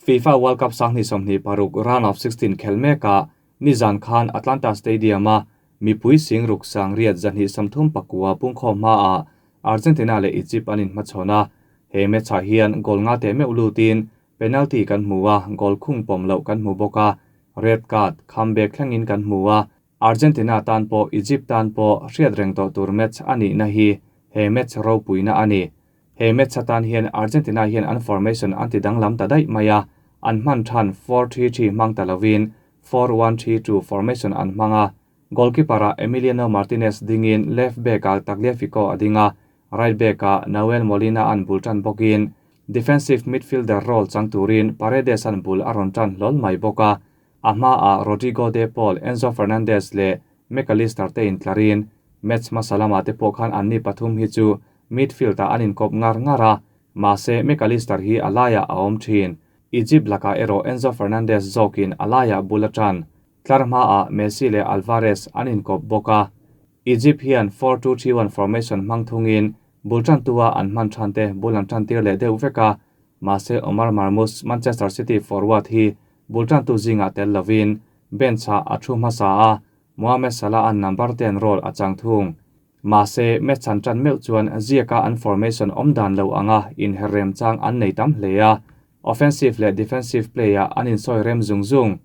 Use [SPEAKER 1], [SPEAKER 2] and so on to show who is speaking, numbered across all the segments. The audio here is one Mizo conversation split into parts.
[SPEAKER 1] FIFA World Cup 2026 round of 16 khel mekah nizan khan Atlanta Stadium-a mipui 68,239 pungkhawm hmaah Argentina leh Egypt an inhmachhawn a. He match-ah hian goal nga teh meuh lutin penalty kan hmu a, goal khung pawm loh kan hmu bawk a, red card, comeback thlengin kan hmu a. Argentina tan pawh Egypt tan pawh hriat reng tawh tur match a nihna hi he match ropuina a ni. He match atan hian Argentina hian an formation an ti danglam ta daih mai a, an hman than 4-3-3 hmang ta lovin 4-1-3-2 formation an hmang a. Goalkeeper-ah Emiliano Martinez dingin left back-ah Tagliafico a ding a, right back-ah Nahuel Molina an bul tan bawkin defensive midfielder role chang turin Paredes an bul a rawn tan hlawl mai bawk a. A hmaah Rodrigo De Paul, Enzo Fernandez leh Mac Allister te intlarin match hmasa lamah te pawh khan anni pathum hi chu midfield-ah an inkawp ngar ngar a, mahse Mac Allister hi a laiah a awm thin. Egypt lakah erawh Enzo Fernandez zawkin a laiah bul a tan. Tlar hmaah Messi leh Alvarez an inkawp bawk a. Egypt hian 4-2-3-1 formation hmang thungin bul tantua an hman than te bul an tan tir leh deuh vek a, mahse Omar Marmoush, Manchester City forward hi bul tantu zingah tel lovin bench-ah a thu hmasa a, Mohamed Salah an number 10 role a chang thung. Mahse match an tan meuh chuan ziaka an formation awm dan lo anga inher rem chang an nei tam hle a, offensive leh defensive play-ah an insawi rem zung zung.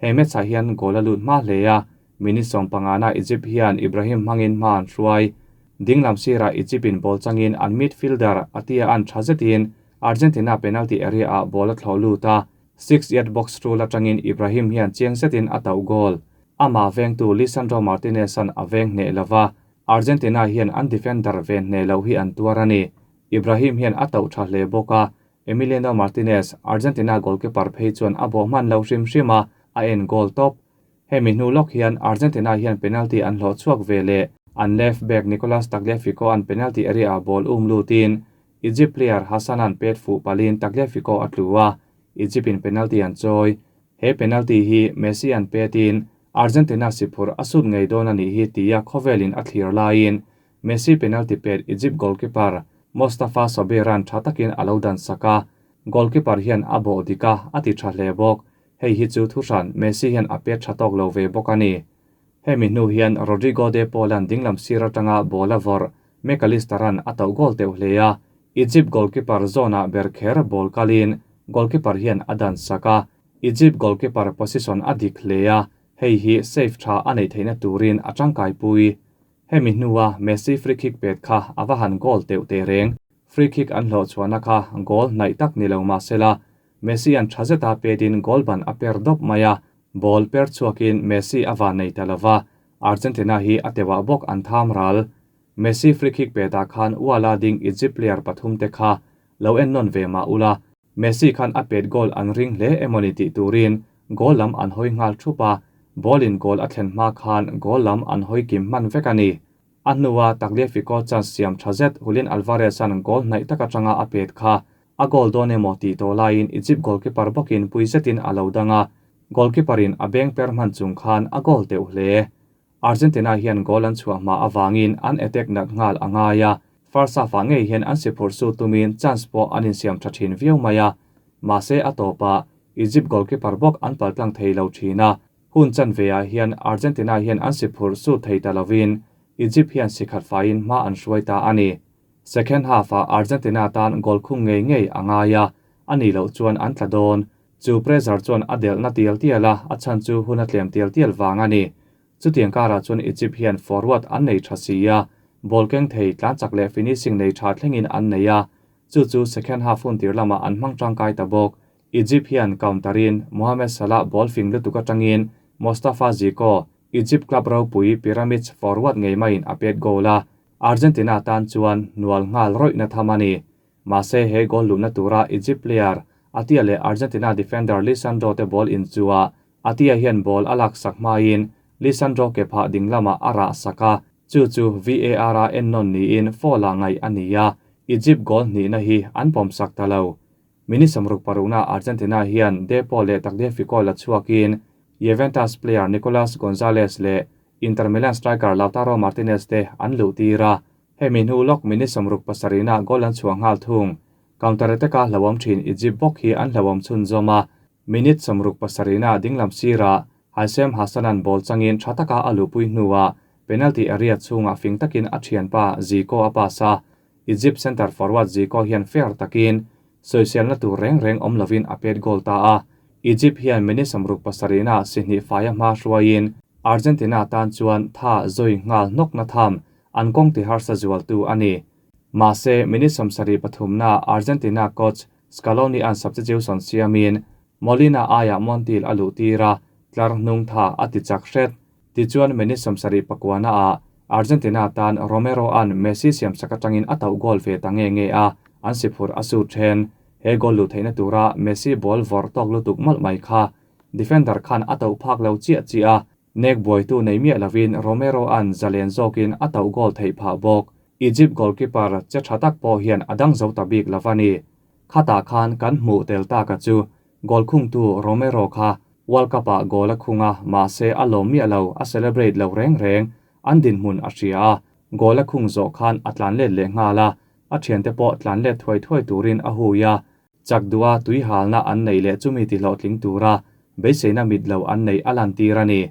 [SPEAKER 1] He match-ah hian goal a lut hma hle a, minute 15na Egypt hian Ibrahim hmangin hma an hruai. Dinglam sirah Egypt-in ball changin an midfielder Atia an tha zetin Argentina penalty area-ah ball a thlawh lut a, 6-yard box rule atangin Ibrahim hian chiang zetin a tauh goal. Ama vengtu Lisandro Martinez an a veng hneh lova, Argentina hian an defender ven hneh lo hi an tuar a ni. Ibrahim hian a tauh tha hle bawk a, Emiliano Martinez, Argentina goalkeeper phei chuan a bawh hman lo hrim hrim a, a en goal top. Hemi hnu lawk hian Argentina hian penalty an hlawh chhuak ve leh an left back Nicolas Tagliafico an penalty area ball um lutin Egypt player Hassan an pet fuh palin Tagliafico a tlu a, Egypt in penalty an chawi. He penalty hi Messi an petin Argentina siphur a sut ngei dawn ani hi tia khawvelin a thlir laiin Messi penalty pet Egypt goalkeeper Mostafa Sobiran tha takin a lo dan sak a, goalkeeper hian a bawh dik a, a ti tha hle bawk. Hei hi chu thuhran Messi hian a pet tha tawk lo ve bawk a ni. Hemi hnu hian Rodrigo De Paul an dinglam sir atanga ball a vawrh Mac Allister an a tauh goal teuh hle a, Egypt goalkeeper zone-ah ber kher ball kalin goalkeeper hian a dan sak a, Egypt goalkeeper position a dik hle a, hei hi safe tha a nei theihna turin a tangkai pui. Hemi hnuah Messi free kick pet kha a va han goal teuh te reng. Free kick an hlawh chhuahna kha goal hnaih tak ni lo mahsela Messi an tha zeta petin goal ban a per dawp mai a, ball per chhuakin Messi a van nei ta lova, Argentina hi a tewah bawk an tham ral. Messi free kick petah khan wala ding Egypt player pathum te kha lo en nawn ve mah ula, Messi khan a pet goal an ring hle emawni tih turin goal lam an hawi nghal thup a, ball in goal a thlen hma khan goal lam an hawi kim hman vek a ni. A hnuah Tagliafico chance siam tha zet Julian Alvarez an goal hnaih tak atanga a pet kha a goal dawn emaw tih tawh laiin Egypt goalkeeper bawkin pui zetin a lo dang a, goalkeeper in a beng per hman chung khan a goal teuh hle. Argentina hian goal an chhuah hma awangin an attack nat nghal a ngai a, first half-ah ngei hian an siphurh su tumin chance pawh an insiam tha thin viau mai a, mahse a tawpah Egypt goalkeeper bawk an paltlang thei lo thin a, hun chan veah hian Argentina hian an siphurh su thei ta lovin Egypt hian sikhat faiin hma an hruai ta a ni. Second half-ah Argentina tan goal khung ngei ngei a ngai a, ani loh chuan an tla dawn. Chu pressure chuan a delhna tial tial a, a chan chu hun a tlem tial tial vang a ni. Chutiang karah chuan Egypt hian forward an nei tha si a, ball keng thei tlan chak leh finishing nei tha thlengin an nei a, chu chu second half hun tir lamah an hmang tangkai ta bawk. Egypt hian counterin Mohamed Salah ball fing lutuk atangin Mostafa Zico, Egypt club ropui Pyramids forward ngei maiin a pet goal a, Argentina tan chuan nual nghal rawih na tham a ni. Mahse he goal luhna tura Egypt player Atia leh Argentina defender Lisandro te ball in chua Atia hian ball a lak sak hmain Lisandro ke phah ding lamah a rah sak a, chu chu VAR a en nawn niin foul ah ngaih a ni a, Egypt goal hnihna hi an pawm sak ta lo. Minute 66na Argentina hian De Paul leh Tagliafico la chhuakin Juventus player Nicolas Gonzalez leh Inter Milan striker Lautaro Martinez te an luh tir a, hemi hnu lawk minute 67na goal an chhuah nghal thung. Counter attack-a hlauhawm thin Egypt bawk hi an hlauhawm chhunzawm a, minute 67 na dinglam sirah Haissem Hassan-a'n ball changin tha taka a luhpui hnuah penalty area chhungah fing takin a thianpa Zico a pass a, Egypt centre forward Zico hian fair takin sawiselna tur reng reng awm lovin a pet goal ta a. Egypt hian minute 67 na si hnih faia hma hruaiin Argentina tan chuan tha zui nghal hnawk na tham an kawng ti harsa zualtu a ni. Mahse minute 73 na Argentina coach Scaloni an substitution siamin Molina aia Montiel a luh tira tlar hnung tha a ti chak hret. Tichuan minute 79 na a Argentina tan Romero an Messi siam sak atangin a tauh goal ve ta nge nge a, an si phur a su then. He goal lu theihna tura Messi ball vawrh tawk lutuk mawlh mai kha. Defender khan a tauh phak lo chiah chiah a, nek buaitu nei miah lovin Romero an zalen zawkin a tauh goal theih phah bawk. Egypt goalkeeper che tha tak pawh hian a dang zo ta bik lovani. Khata khan kan hmuh tel ta ka chu goal khung tu Romero kha World Cup ah goal a khunga mahse a lawm miah lo a celebrate lo reng reng an din hmun a hria a, goal a khung zawh khan a tlan let leh nghal a, a thiante pawh tlan let thuai thuai turin a hui a, chak duha tui halna an nei leh chumi ti hlawhtling tura beiseina mit lo an nei a lan tir a ni.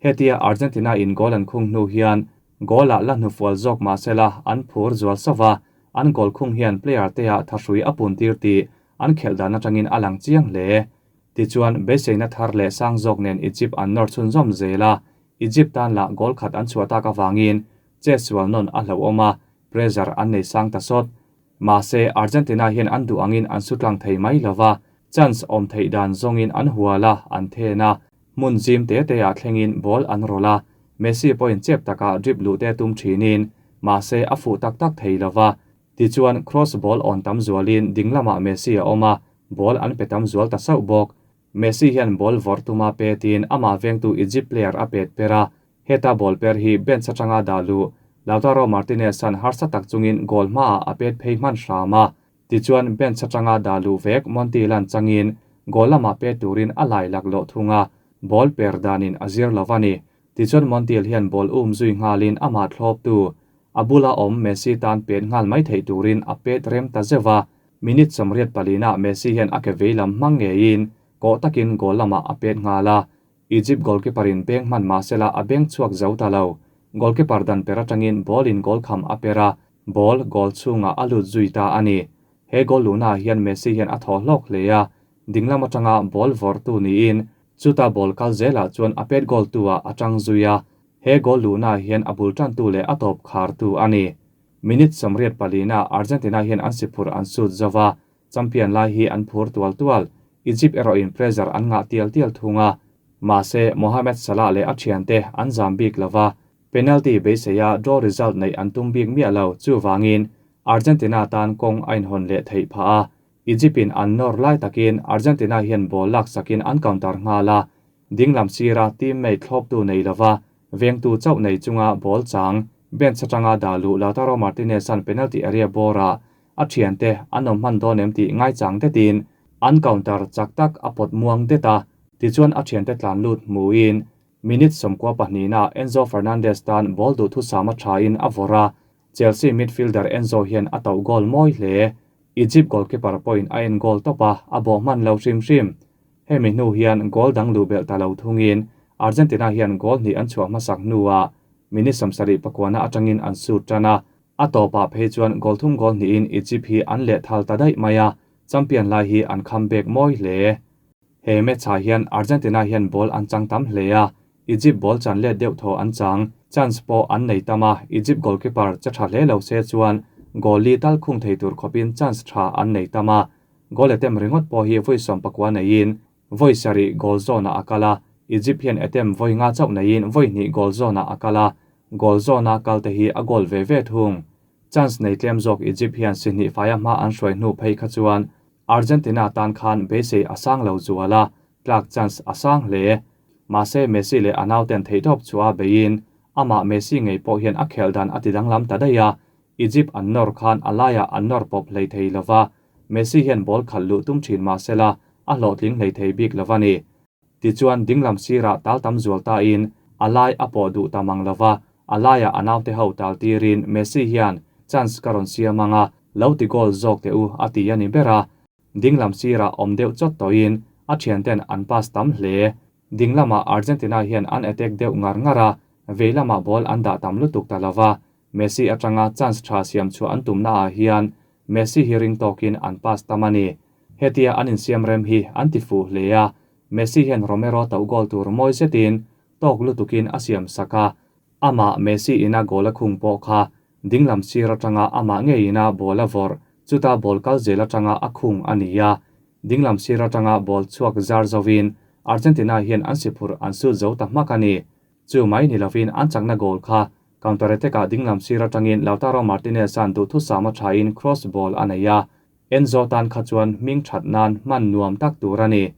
[SPEAKER 1] Hetia Argentina in goal an khung hnu hian goal ah la hnufual zawk mahsela an phur zual sova, an goal khung hian player te ah thahrui a pun tir tih an khelh dan atangin a lang chiang hle. Tichuan beiseina thar leh sang zawk nen Egypt an nawr chhunzawm zel a, Egypt tan lah goal khat an chhuah tak awangin che sual nawn a hlauhawm a, pressure an nei sang ta sawt. Mahse Argentina hian an duh angin an sutlang thei mai lova, chance awm theih dan zawngin an hual a, an then a, hmun zim te te ah thlengin ball an rawlh a, Messi pawhin chep takah drip luh te tum thinin, mahse a fuh tak tak thei lova. Tichuan cross ball awn tam zualin dinglamah Messi a awm a, ball an pe tam zual ta sauh bawk. Messi hian ball vawrh tuma petin amah vengtu Egypt player a pet per a, heta ball per hi bench atanga dah luh Lautaro Martinez an harsa tak chungin goal hmaah a pet phei hman hram a. Tichuan bench atanga dah luh vek Montiel an changin goal lamah pet turin a lai lak loh thung a, ball per danin a zir lo a ni. Tichuan Montiel hian ball um zui nghalin amah thlawp tu a bula awm Messi tan pet nghal mai theih turin a pet rem ta zeuh a. Minute 84 na Messi hian a ke veilam hmang ngeiin kawh takin goal lamah a pet nghal a. Egypt goalkeeper in beng hman mahsela a beng chhuak zo ta lo. Goalkeeper dan per atangin ball in goal kham a per a, ball goal chhungah a lut zui ta a ni. He goal luhna hian Messi hian a thaw hlawk hle a, dinglam atanga ball vawrh tu niin chuta ball kal zelah chuan a pet goal tu ah a tang zui a. He goal luhna hian a bul tan tu leh a tawp khar tu a ni. Minute 84 na Argentina hian an si phur an sut zova, champion lai hi an phur tual tual. Egypt erawhin pressure an ngah tial tial thung a, mahse Mohamed Salah leh a thiante an zam bik lova, penalty beiseia draw result nei an tum bik miah lo chu wangin Argentina tan kawng a inhawn leh theih phah a. Egypt in an nawr lai takin Argentina hian ball lak sakin an counter nghal a, dinglam sira teammate thlawp tu nei lova, vengtu chauh nei chunga ball chang bench atanga dah luh Lautaro Martinez an penalty area bawrah a thiante an awm hman dawn em tih ngai chang tetin an counter chak tak a pawt muang det a. Tichuan a thiante tlan lut hmuin minute 92 na Enzo Fernandez tan ball duh thu sama tha in a vawrh a, Chelsea midfielder Enzo hian a tauh goal mawi hle. Egypt goalkeeper pawhin a en goal tawp a, a bawh hman lo hrim hrim. Hemi hnu hian goal dang luh belh ta lo thungin Argentina hian goal hnih an chhuah hmasak hnuah minute 79 na atangin an sut tan a, a tawpah phei chuan goal thum goal hnihin Egypt hi an leh thal ta daih mai a, champion lai hi an comeback mawi hle. He match ah hian Argentina hian ball an chang tam hle a, Egypt ball chan let deuh thaw an chang, chance pawh an nei tam a, Egypt goalkeeper che tha hle lo se chuan goal li tal khung thei tur khawpin chance tha an nei tam a. Goal attempt ringawt pawh hi vawi 19 neiin vawi 7 goal zone ah a kal a, Egypt hian attempt vawi nga chauh neiin vawi hnih goal zone ah a kal a, goal zone a kal te hi a goal ve ve thung. Chance nei tlem zawk Egypt hian si hnih faia hma an hruai hnu phei kha chuan Argentina tan khan beisei a sang lo zual a, tlak chance a sang hle. Mahse Messi leh a nauten theihtawp chu a beiin amah Messi ngei pawh hian a khelh dan a ti danglam ta daih a, Egypt an nawr khan a laiah an nawr pawp hlei thei lova, Messi hian ball khalh luh tum thin mahsela a hlawhtling hlei thei bik lova ni. Tichuan dinglam sirah tal tam zual ta in a lai a pawh duh ta mang lova, a laiah a naute ho tal tirin Messi hian chance ka rawn siam anga. Lo ti goal zawk teh u a ti a ni ber a. Dinglam sirah awm deuh chawt tawhin a thianten an pass tam hle. Dinglamah Argentina hian an attack deuh ngar ngar a, veilamah ball an dah tam lutuk ta lo va. Messi atanga chance tha siam chhuah an tumna ah hian Messi hi ring tawkin an pass tam a ni. Hetia an insiam rem hi an ti fuh hle a, Messi hian Romero toh goal tur mawi zetin tawk lutukin a siam sak a, amah Messi ina goal a khung pawh kha dinglam sir atanga amah ngeiina ball a vawrh, chuta ball kal zel atanga a khung a ni a. Dinglam sir atanga ball chhuak zar zovin Argentina hian an siphurh an sut zo ta hmak a ni. Chu mai ni lovin an chakna goal kha counter attack-ah dinglam sir atangin Lautaro Martinez-a'n duhthusam a thain cross ball a nei a, Enzo tan kha chuan hming that nan hman nuam tak tur a ni.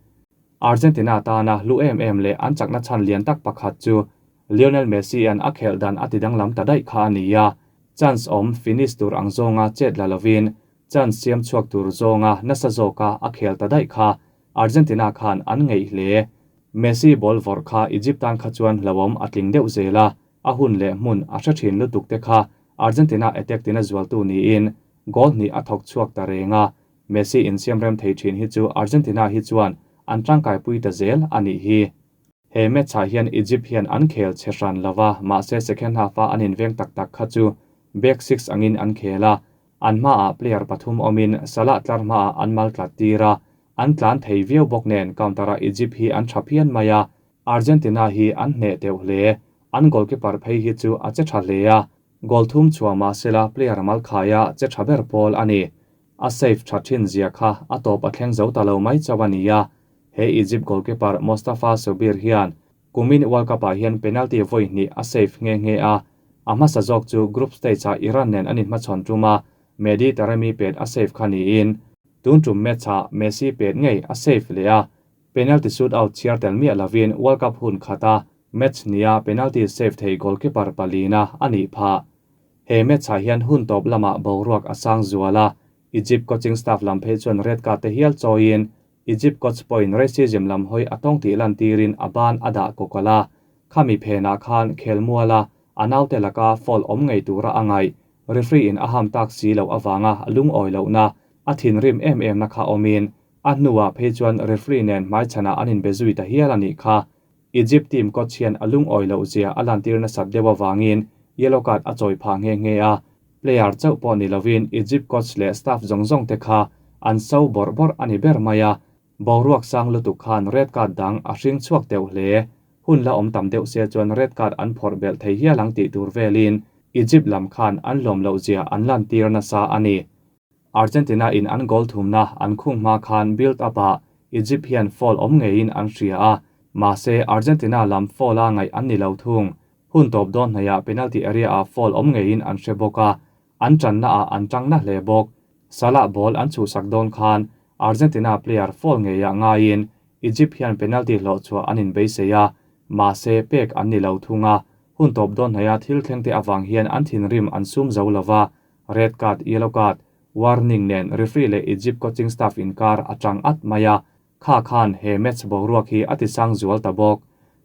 [SPEAKER 1] Argentina tana hlu em em leh an chakna chhan lian tak pakhat chu Lionel Messi-a'n a khelh dan a tidanglam ta daih kha a ni a, chance awm finish tur ang zawnga chet la lovin chance siam chhuak tur zawnga nasa zawka a khel ta daih kha Argentina khan an ngeih hle. Messi ball vawrh kha Egypt tan kha chuan hlauhawm a tling deuh zel a, a hun leh hmun a hre thin lutuk te kha Argentina attack tina zualtu niin goal hnih a thawk chhuak ta reng a, Messi insiamrem thei thin hi chu Argentina hi chuan an tangkaipui ta zel a nih hi. He match ah hian Egypt hian an khel che hran lo va, mahse second half a an inveng tak tak kha chu back six angin an khel a, an hmaah player pathum awmin Salah tlar hmaah an mal tlat tir a, an tlan thei viau bawk nen counter ah Egypt hi an tha phian mai a, Argentina hi an hneh teuh hle. An goalkeeper phei hi chu a che tha hle a, goal thum chhuah mahsela player mal khaia che tha ber pawl a ni. A save tha thin zia kha a tawp a thleng zo ta lo mai chauh a ni a. He Egypt goalkeeper Mostafa Soubir hian kumin World Cup ah hian penalty vawi hnih a save nghe nghe a. A hmasa zawk chu group stage ah Iran nen an inhmachhawn tum a, Mehdi Taremi pet a save kha niin tun tum match ah Messi pet ngei a save leh a. Penalty shootout chhiar tel miah lovin World Cup hun khata match nia penalty save thei goalkeeper palina a nih phah. He match-ah hian hun tawp lamah boruak a sang zual a, Egypt coaching staff lam phei chuan red card te hial chawiin Egypt coach pawhin racism lam hawi a tawng tih lantirin a ban a dah kawkalh a. Khami phenah khan khelmuala a naute laka foul awm ngei tura a ngaih, referee in a ham tak si loh avanga a lungawi lohna, a thinrim em emna kha awmin A hnuah phei chuan referee nen hmaichhanah an inbe zui ta hial a nih kha. Egypt team coach hian a lungawi loh zia a lantir nasat deuh avangin yellow card a chawi phah nghe nghe a. Player chauh pawh ni lovin Egypt coach leh staff zawng zawng te kha an so bawrh bawrh a ni ber mai a. Boruak sang lutuk khan red card dang a hring chhuak deuh hle. Hun la awm tam deuh se chuan red card an phawrh belh thei hial ang tih tur velin Egypt lam khan an lawm loh zia an lantir nasa a ni. Argentina in an goal thumna an khung hma khan build up ah Egypt hian foul awm ngeiin an hria a, mahse Argentina lam foul a ngaih an ni lo thung. Hun tawp dawn hnaihah penalty area ah foul awm ngeiin an hre bawk a, an tanna ah an tang na hle bawk. Salah ball an chhuhsak dawn khan Argentina player foul ngeiah ngaiin Egypt hian penalty hlawh chhuah an inbeisei a, mahse pek an ni lo thung a. Hun tawp dawn hnaiha thil thlengte avang hian an thinrim an sum zo lova, Red card, yellow card, warning nen referee leh Egypt coaching staff inkar a tang at mai a, kha khan he match boruak hi a tisang zual ta bawk.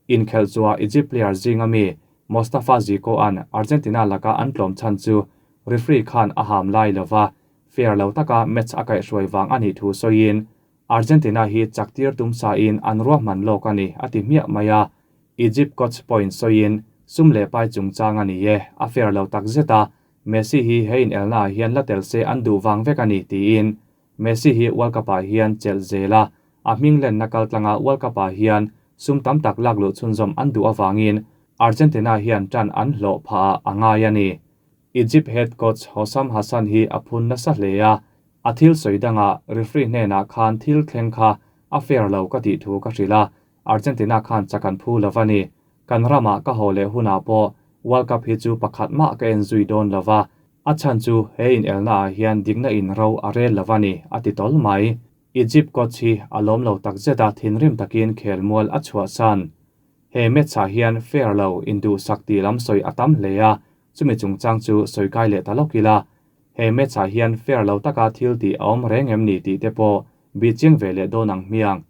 [SPEAKER 1] Inkhelh chua Egypt player zinga mi Mostafa Zico-a'n Argentina laka an tlawm chhan chu referee khan a ham lai lova, fair lo taka match a kaihhruai vang a nih thu sawiin Argentina hi chak tir tum sain an ruahman lawk a ni a ti hmiah mai a. Egypt coach pawhin sawiin sum leh pai chungchang a ni e, a fair lo takzet a, Messi hi he inelna ah hian la tel se an duh vang vek a ni tiin Messi hi World Cup ah hian chelh zel a, a hming lenna kal tlanga World Cup ah hian sum tam tak lak luh chhunzawm an duh avangin Argentina hian tan an hlawh phah ah a ngai a ni. Egypt head coach Hossam Hassan hi a phun nasa hle a, a thil sawi dangah referee hnenah khan thil thleng kha a fair lo ka tih thu ka hrilh a, Argentina khan chak an phu lo a ni. Kan ramah ka haw leh hunah pawh World Cup hi chu pakhat mah ka en zui dawn lo va, a chhan chu he inelna ah hian dikna in ro a rel lo a ni, a ti tawl mai. Egypt coach hi a lawm lo takzet a, thinrim takin khelmual a chhuahsan. He match ah hian fair lo induhsak tih lam sawi a tam hle a, chumi chungchang chu sawi kai leh ta lawk ila. He match ah hian fair lo taka thil tih a awm reng em ni tih te pawh bihchiang ve leh dawn ang hmiang.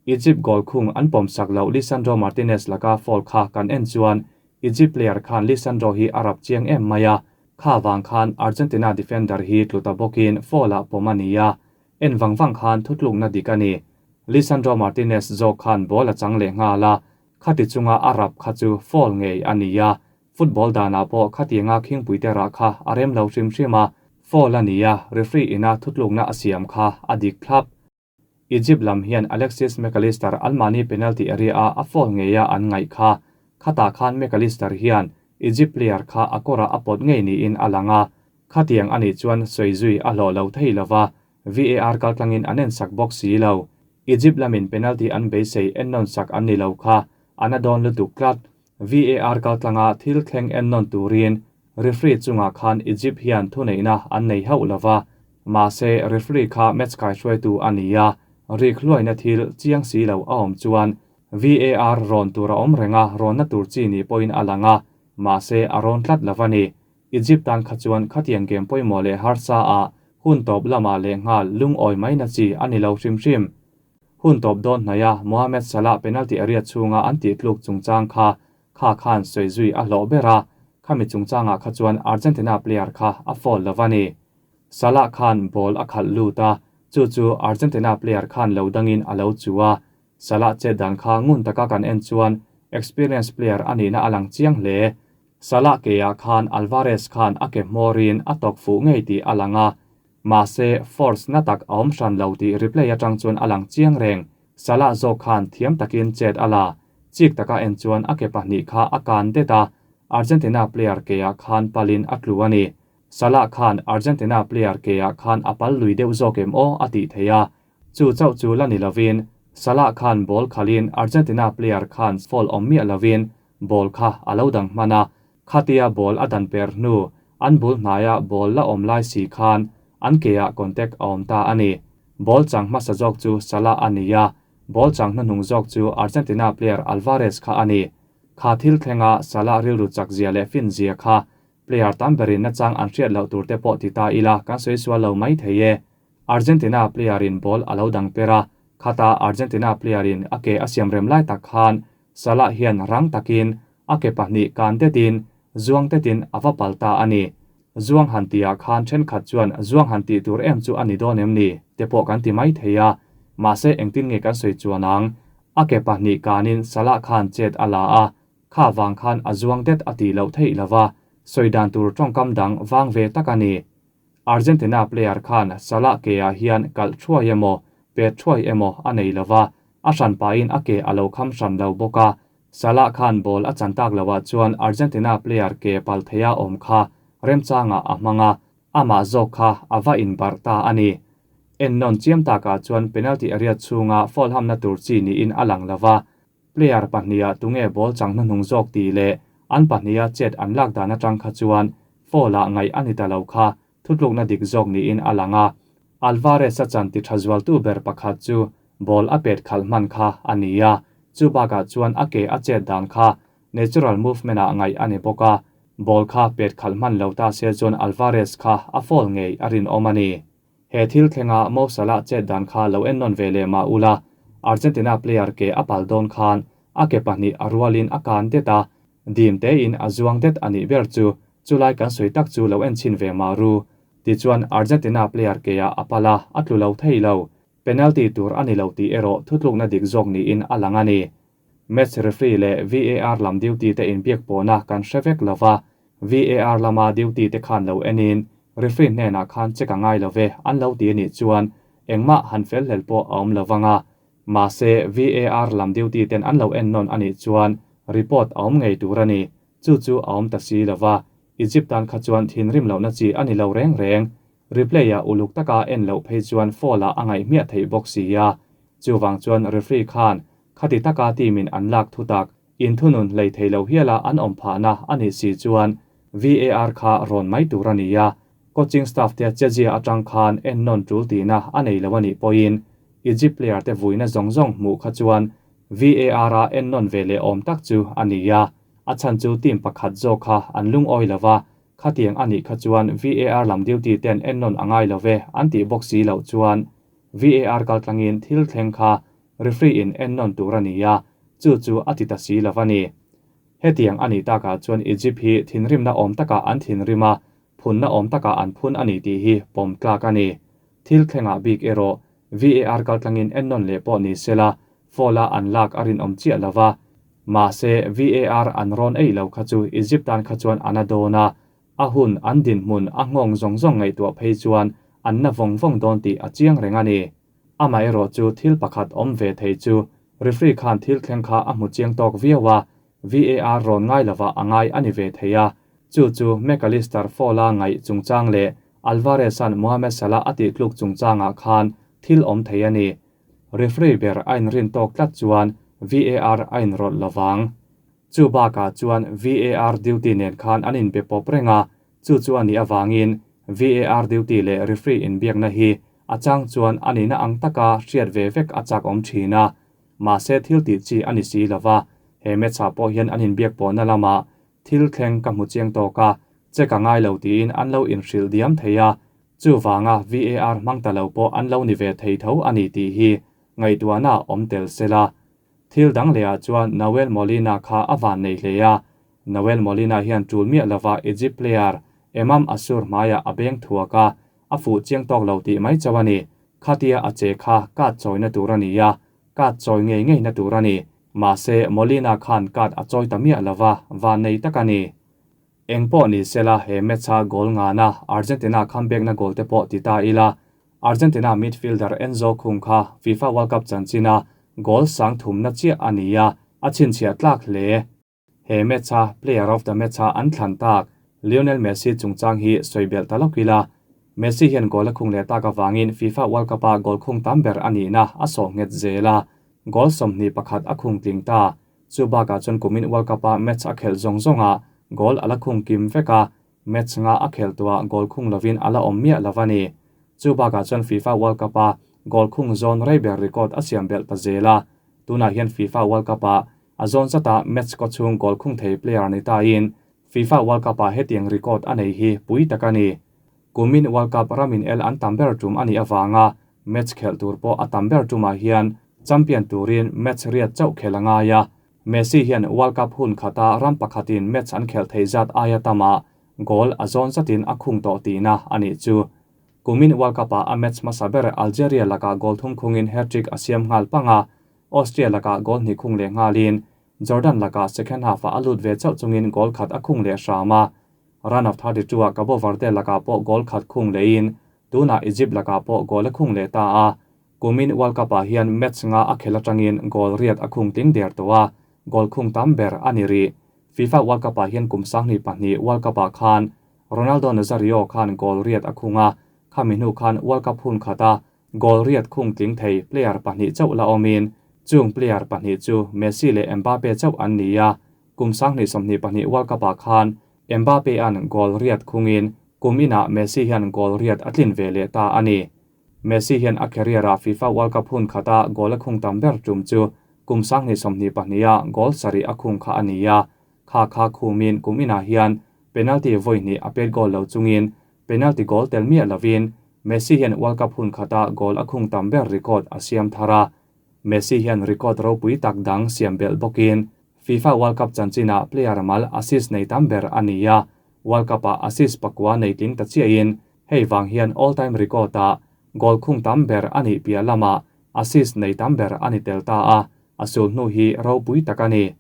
[SPEAKER 1] Egypt goal khung an pawmsak loh Lisandro Martinez laka foul kha kan en chuan Egypt player khan Lisandro hi a rap chiang em mai a. Kha vang khan Argentina defender hi tlu ta bawkin foul ah pawm a ni a, en vang vang khan thutlukna dik a ni. Lisandro Martinez zawk khan ball a chang leh nghal a, khati chunga a rap kha chu foul ngei a ni a, football danah pawh khatianga khingpuite rah kha a rem lo hrim hrim a, foul a ni a, referee ina thutlukna a siam kha a dik thlap. Egypt lam hian Alexis McAllister anmahni penalty area-a a foul ngeia an ngaih kha. Khatah khan McAllister hian Egypt player kha a kawrah a pawt ngei niin a lang a. Khatiang a nih chuan sawi zui a hlawh lo thei lova, VAR kaltlangin an ensak bawk si lo. Egypt lamin penalty an beisei ennawn sak an ni lo kha, an a dawn lutuk tlat. VAR kaltlanga thil thleng ennawn turin referee chungah khan Egypt hian thuneihna an nei hauh lo va, mahse referee kha match kaihruaitu a ni a, rik hluaina thil chiang si lo a awm chuan VAR rawn tur a awm reng a, rawnna tur chi ni pawhin a lang a, mahse a rawn tlat lo a ni. Egypt tan kha chuan khatiang game pawimawh leh harsa ah hun tawp lamah lehnghal lungawi maina chi a ni lo hrim hrim. Hun tawp dawn hnaia Mohamed Salah penalty area chhunga an tih tluk chungchang kha kha khan sawi zui a hlawh ber a, khami chungchangah kha chuan Argentina player kha a foul lo a ni. Salah khan ball a khalh lut a, chu chu Argentina player khan lo dangin a lo chu a. Salah chet dan kha ngun taka kan en chuan experience player a nihna a lang chiang hle. Salah keah khan Alvarez khan a ke hmawrin a tawk fuh ngei tih a lang a, Mahse, force na tak a awm hran lo tih replay atang chuan a lang chiang reng. Salah zawk khan thiam takin chet a la. Chik taka en chuan a ke pahnih kha a kan det a, Argentina player keah khan palin a tlu a ni. Salah khan Argentina player keah khan a pal lui deuh zawk em aw a tih theih a. Chu chauh chu la ni lovin, Salah khan ball khalhin Argentina player khan foul awm miah lovin ball kha a lo dang hman a. Khatia ball a dan per hnu, an bul hnaia ball la awm lai si khan an keah contact a awm ta a ni. Ball chang hmasa zawk chu Salah a ni a, ball chang hnuhnung zawk chu Argentina player Alvarez kha a ni. Kha thil thlenga Salah rilru chak zia leh fin zia kha player tam berin nachang an hriat loh tur te pawh ti ta ila kan sawi sual lo mai thei e. Argentina player in ball a lo dang per a, khata Argentina player in a ke a siam rem lai tak khan Salah hian rang takin a ke pahnih kan detin zuang tetin a va pal ta a ni. Zuang han tihah khan thenkhat chuan zuang han tih tur em chu a ni dawn em ni? te pawh kan ti mai thei a, mahse engtin nge kan sawi chuan ang? A ke pahnih kanin Salah khan chet a la a, kha vang khan a zuang det a tih loh theih lo va, sawi dan tur tawngkam dang vang ve tak a ni. Argentina player khan Salah keah hian kalh thuai emaw, pet thuai emaw a nei lo va, a hran pahin a ke a lo kham hran lo bawk a. Salah khan ball a chan tak loah chuan Argentina player ke pal theia awm kha remchangah a hmang a, amah zawk kha a va inbarh ta a ni. Ennawn chiam takah chuan penalty area chhunga foul hamna tur chi niin a lang lo va, Player pahniha tunge ball chang hnuhnung zawk tih leh an pahniha chet an lak dan atang kha chuan foul-ah ngaih a ni ta lo kha thutlukna dik zawk niin a lang a. Alvarez-a chan ti tha zualtu ber pakhat chu ball a pet khalh hman kha a ni a, chu bakah chuan a ke a chet dan kha natural movement-ah ngaih a ni bawk a, ball kha pet khalh hman lo ta se chuan Alvarez kha a foul ngei a rinawm a ni. He thil thlenga Mo Salah chet dan kha lo en nawn ve leh mah ula, Argentina player ke a pal dawn khan a ke pahnih a rualin a kan det a, dim tein a zuang det a nih ber chu, chulai kan sawi tak chu lo en chhin ve mah ru. Tichuan Argentina player keah a pal a, a tlu lo thei lo. Penalty tur a ni lo tih erawh thutlukna dik zawk niin a lang a ni. Match referee leh VAR lam duty te inbiak pawhna kan hre vek lo va, VAR lama duty te khan lo enin referee hnenah khan check a ngai lo ve an lo ti a nih chuan engmah han fel hlel pawh a awm lo vang a. Mahse, VAR lam duty ten an lo en nawn a nih chuan report a awm ngei tur a ni. Chu chu a awm ta si lo va, Egypt tan kha chuan thinrim lohna chi a ni lo reng reng. Replay-ah uluk taka en loh phei chuan foul-ah a ngaih hmiah theih bawk si a. Chuvang chuan referee khan Khati taka team-in an lak thutak, inthunun hlei thei lo hiala an awm phahna a nih si chuan VAR kha rawn mai tur a ni a, coaching staff te chezia atang khan ennawn tul tihna a nei lo a nih pawhin Egypt player te vuina zawng zawng hmuh kha chuan VAR-a ennawn ve leh awm tak chu a ni a, a chhan chu team pakhat zawk kha an lungawi lo va, khatiang a nih kha chuan VAR lam duty ten ennawn a ngai lo ve an tih bawk si loh chuan VAR kaltlangin thil thleng kha Referee in en nawn tur a ni a, chu chu a ti ta si lo a ni. Hetiang a nih takah chuan Egypt hi thinrimna awm takah an thinrim a, phunna awm takah an phun a ni tih hi pawm tlak a ni. Thil thlengah bik erawh VAR kaltlangin ennawn leh pawh ni sela, foul-a an lak a rinawm chiah lo va. Mahse, VAR an rawn eih lo kha chu Egypt tan kha chuan a na dawn a, a hun, an dinhmun, a nghawng zawng zawng ngaihtuah phei chuan an na vawng vawng dawn tih a chiang reng a ni. Amaherawh chu thil pakhat awm ve thei chu referee khan thil thleng kha a hmu chiang tawk viau a, VAR rawn ngai lovah a ngai a ni ve thei a, chu chu McAllister foul-a ngaih chungchang leh Alvarez-a'n Mohamed Salah a tihtluk chungchangah khan thil awm thei a ni. Referee ber a inrin tawk tlat chuan VAR a inrawlh lovang. Chu bakah chuan VAR duty nen khan an inbe pawp reng a, chu chu a nih avangin VAR duty leh referee inbiakna hi a chang chuan a nihna ang taka hriat ve vek a chak awm thin a. Mahse thil tih chi a ni si lo va, he match-ah pawh hian an inbiak pawhna lamah thil thleng ka hmu chiang tawk a, check a ngai lo tiin an lo inhrilh diam thei a, chuvanga VAR hmang ta lo pawh an lo ni ve thei tho a ni tih hi ngaihtuahna awm tel se la. Thil dang lehah chuan Nahuel Molina kha a van nei hle a, Nahuel Molina hian tul miah lova Egypt player Emam Ashour hmaiah a beng thuak a, a fuh chiang tawk lo tih mai chauh a ni. Khatia a che kha card chawina tur a ni a, card chawi ngei ngeina tur a ni. Mahse, Molina khan card a chawi ta miah lo va, vannei tak a ni. Eng pawh ni sela, he match-a goal ngana Argentina comeback-na goal te pawh ti ta ila, Argentina midfielder Enzo Khung kha FIFA World Cup chanchina goal sang thumna chiah a ni a, a chhinchhiah tlak hle. He match-a player of the match-a an thlan tak Lionel Messi chungchang hi sawi belh ta lawk ila. Messi hian goal a khung leh tak avangin FIFA World Cup-a goal khung tam ber a nihna a sawh nghet zel a, goal 21 a khung tling ta. Chu bakah chuan kumin World Cup-a match a khelh zawng zawngah goal a la khung kim vek a, match nga a khelh tuah goal khung lovin a la awm miah lo a ni. Chu bakah chuan FIFA World Cup-a goal khung zawn rei ber record a siam belh ta zel a, tunah hian FIFA World Cup-a A zawn zata match kaw chhung goal khung thei player ni tain FIFA World Cup-ah hetiang record a nei hi pui tak a ni. Kumin World Cup ramin el an tam ber tum a nih avanga match khelh tur pawh a tam ber tumah hian champion turin match riat chauh khelh a ngai a. Messi hian World Cup hun khata ram pakhatin match an khelh theih zat aia tamah goal a zawn zatin a khung tawh tihna a nih chu. Kumin World Cup-ah a match hmasa ber Algeria lakah goal thum khungin hat-trick a siam nghal pang a, Austria lakah goal hnih khung leh nghalin Jordan lakah second half-ah a lut ve chauh chungin goal khat a khung leh hram a. Run of 32 ah Cabo Verde lakah pawh goal khat khung lehin tunah Egypt lakah pawh goal a khung leh ta a. Kumin World Cup-ah hian match nga a khel atangin goal riat a khung tling der tawh a, goal khung tam ber a ni rih. FIFA World Cup-ah hian kum 2002 World Cup-ah khan Ronaldo Nazario khan goal riat a khung a, khami hnu khan World Cup hun khata Goal riat khung tling thei player pahnih chauh la awmin, chung player pahnih chu Messi leh Mbappe chauh an ni a, kum 2022 World Cup-ah khan Mbappe-a'n goal riat khungin kum inah Messi hian goal riat a tlin ve leh ta a ni. Messi hian a career-ah FIFA World Cup hun khata goal a khung tam ber tum chu kum 2022-a goal sarih a khung kha a ni a, kha kha khumin kum inah hian penalty vawi hnih a pet goal lo chungin Penalty goal tel miah lovin Messi hian World Cup hun khata goal a khung tam ber record a siam thar a. Messi hian record ropui tak dang siam belh bawkin FIFA World Cup chanchinah player mal assist nei tam ber a ni a, World Cup-ah assist pakua nei tling ta chiahin hei vang hian all-time record-ah goal khung tam ber a nih piah lamah assist nei tam ber a ni tel ta a, a sul hnu hi ropui tak a ni.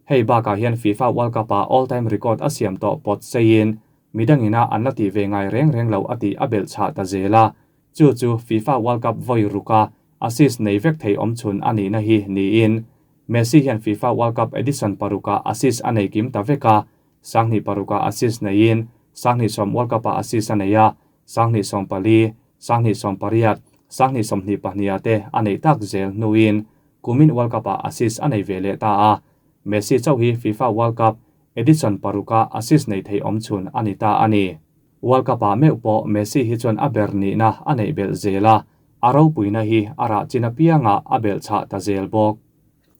[SPEAKER 1] Hei bakah hian FIFA World Cup-ah all-time record a siam tawh pawt seiin Midangina an la tih ve ngai reng reng lo a tih a belh chhah ta zel a, chu chu FIFA World Cup vawi ruka assist nei vek thei awmchhun a nihna hi niin Messi hian FIFA World Cup edition parukah assist a nei kim ta vek a, 2006-ah assist neiin 2010 World Cup-ah assist a nei a, 2014, 2018, 2022-ah te a neih tak zel hnuin kumin World Cup-ah assist a nei ve leh ta a, Messi chauh hi FIFA World Cup Edition paruka assist nei thei awm chhun a ni ta a ni. World Cup-ah meuh pawh Messi hi chuan a ber nihna a neih belh zel a, a ropuina hi a rah chin apiangah a belh chhah ta zel bawk.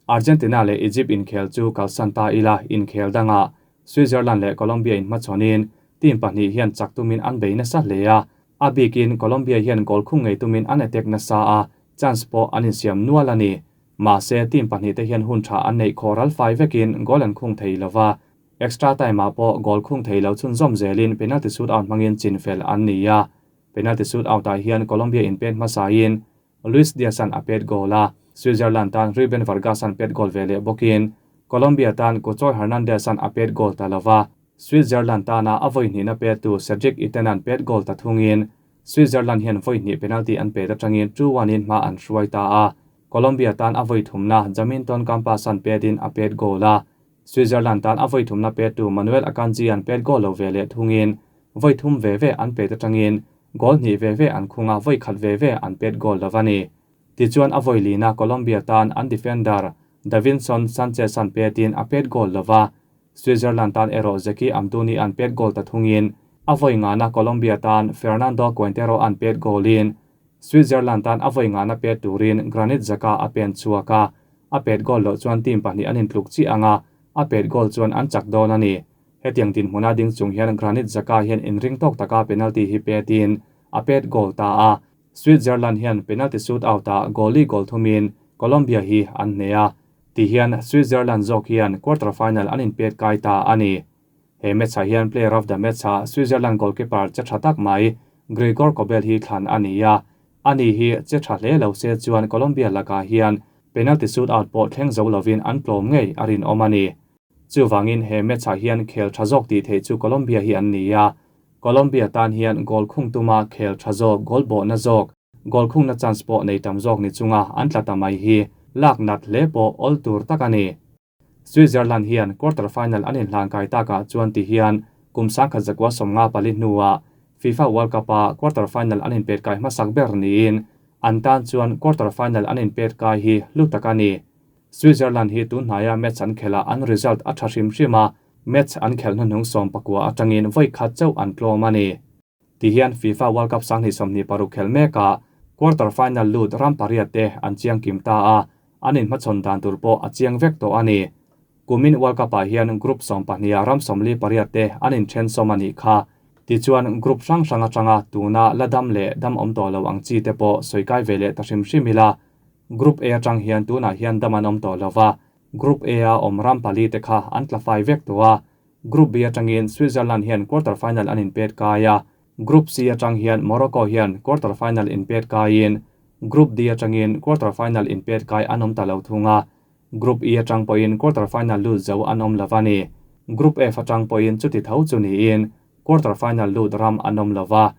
[SPEAKER 1] Argentina leh Egypt inkhel chu kalsan ta ila inkhel dangah Switzerland leh Colombia inhmachhawnin team pahnih hian chak tumin an bei nasa hle a, a bikin Colombia hian goal khung ngei tumin an attack nasa a, chance pawh an insiam nual a ni. Mahse, team pahnihte hian hun tha an neih khawh ral fai vekin goal an khung thei lo va. Extra time-ah pawh goal khung thei lo chhunzawm zelin penalty shootout hmangin chinfel an ni a. Penalty shootout-ah hian Colombia in pet hmasain Luis Diaz-a'n a pet goal a, Switzerland tan Ruben Vargas-a'n pet goal ve leh bawkin Colombia tan Cuchoy Hernandez-a'n a pet goal ta lo va. Switzerland tana a vawi hnihna pettu Cedric Itten-a'n pet goal ta thungin Switzerland hian vawi hnih penalty an pet atangin 2-1 in hma an hruai ta a. Colombia tan a vawi thumna Jaminton Campaz-a'n petin a pet goal a. Switzerland tan a vawi thumna pettu Manuel Akanji-a'n pet goal lo ve leh thungin vawi thum ve ve an pet atangin goal hnih ve ve an khung a, vawi khat ve ve an pet goal lo a ni. Tichuan a vawi lina Colombia tan an defender Davinson Sanchez-a'n petin a pet goal lo va, Switzerland tan erawh Zeki Amdouni-a'n pet goal ta thungin a vawi ngana Colombia tan Fernando Quintero-a'n pet goal-in Switzerland tan a vawi ngana pet turin Granit Xhaka a pen chhuak a, a pet goal loh chuan team pahnih an intluk chiah ang a, a pet goal chuan an chak dawn a ni. Hetiang dinhmuna ding chung hian Granit Xhaka hian inring tawk taka penalty hi petin a pet goal ta a, Switzerland hian penalty shootout-ah goalie goal thumin Colombia hi an hneh a, ti hian Switzerland zawk hian quarter final an inpet kai ta a ni. He match-ah hian player of the match-ah Switzerland goalkeeper che tha tak mai Gregor Kobel hi thlan a ni a, ani hi che tha hle lo se chuan Colombia lakah hian penalty shootout pawh thleng zo lovin an tlawm ngei a rinawm a ni. Chuvangin he match-ah hian khel tha zawk tih theih chu Colombia hi an ni a, Colombia tan hian goal khung tuma khel tha zawk, goal bawhna zawk, goal khungna chance pawh nei tam zawk ni chunga an tla ta mai hi lak nat hle pawh awl tur tak a ni. Switzerland hian quarter final an inhlan kai takah chuan ti hian kum 1954 hnuah FIFA World Cup-a quarter final an inpet kai hmasak ber niin an tan chuan quarter final an inpet kai hi hlu tak a ni. Switzerland hi tun hnaia match an khelh ah an result a tha hrim hrim a, match an khelh hnuhnung 19 atangin vawi khat chauh an tlawm a ni. Ti hian FIFA World Cup 2026 khelh mekah quarter final lut ram pariat te an chiang kim ta a, an inhmachhawn dan tur pawh a chiang vek tawh a ni. Kumin World Cup ah hian group 12 ah ram 48 te an inthen sawm a nih kha. Tichuan group hrang hrang atanga tuna la dam leh dam awm tawh lo ang chi te pawh sawi kai ve leh ta hrim hrim ila. Group A atang hian tunah hian dam an awm tawh lo va, Group A a awm ram pali te kha an tla fai vek tawh a. Group B atangin Switzerland hian quarter final an inpet kai a, Group C atang hian Morocco hian quarter final inpet kaiin Group D atangin quarter final inpet kai an awm ta lo thung a, Group E atang pawhin quarter final lut zo an awm lo a ni. Group F atang pawhin chuti tho chu niin quarter final lut ram an awm lo va.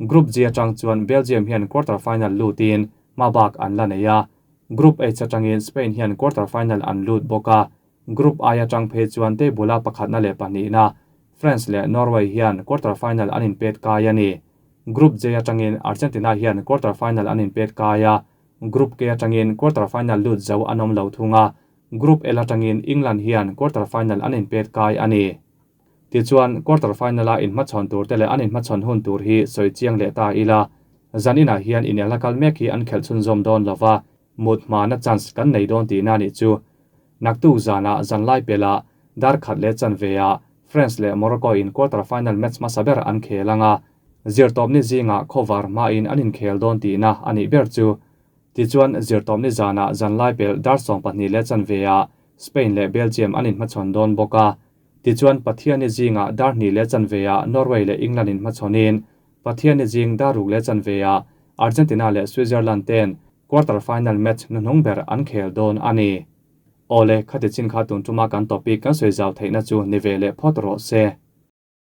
[SPEAKER 1] Group G atang chuan Belgium hian quarter final lutin hma bak an la nei a, Group H atangin Spain hian quarter final an lut bawk a, Group I atang phei chuan table-a pakhatna leh pahnihna France leh Norway hian quarter final an inpet kai a ni. Group J atangin Argentina hian quarter final an inpet kai a, Group K atangin quarter final lut zo an awm lo thung a, Group L atangin England hian quarter final an inpet kai a ni. Tichuan, quarter final-a inhmachhawn tur te leh an inhmachhawn hun tur hi sawi chiang leh ta ila, zan inah hian inelna kal mek hi an khelh chhunzawm dawn lo va, mut hmana chance kan nei dawn tihna nih chu. Naktuk zanah zanlai pelah dar khat leh chanveah France leh Morocco in quarter final match hmasa ber an khel ang a, zirtawpni zingah khawvar hmain an inkhel dawn tihna a nih ber chu. Tichuan, zirtawpni zanah zanlai pelh dar 12 leh chanveah Spain leh Belgium an inhmachhawn dawn bawk a. Tichuan, Pathiani zingah dar hnih leh chanveah Norway leh England inhmachhawnin, Pathiani zing dar ruk leh chanveah Argentina leh Switzerland ten quarter final match hnuhnung ber an khel dawn a ni. Awle, khati chin kha tun tuma kan topic kan sawi zau theihna chu ni ve leh phawt rawh se.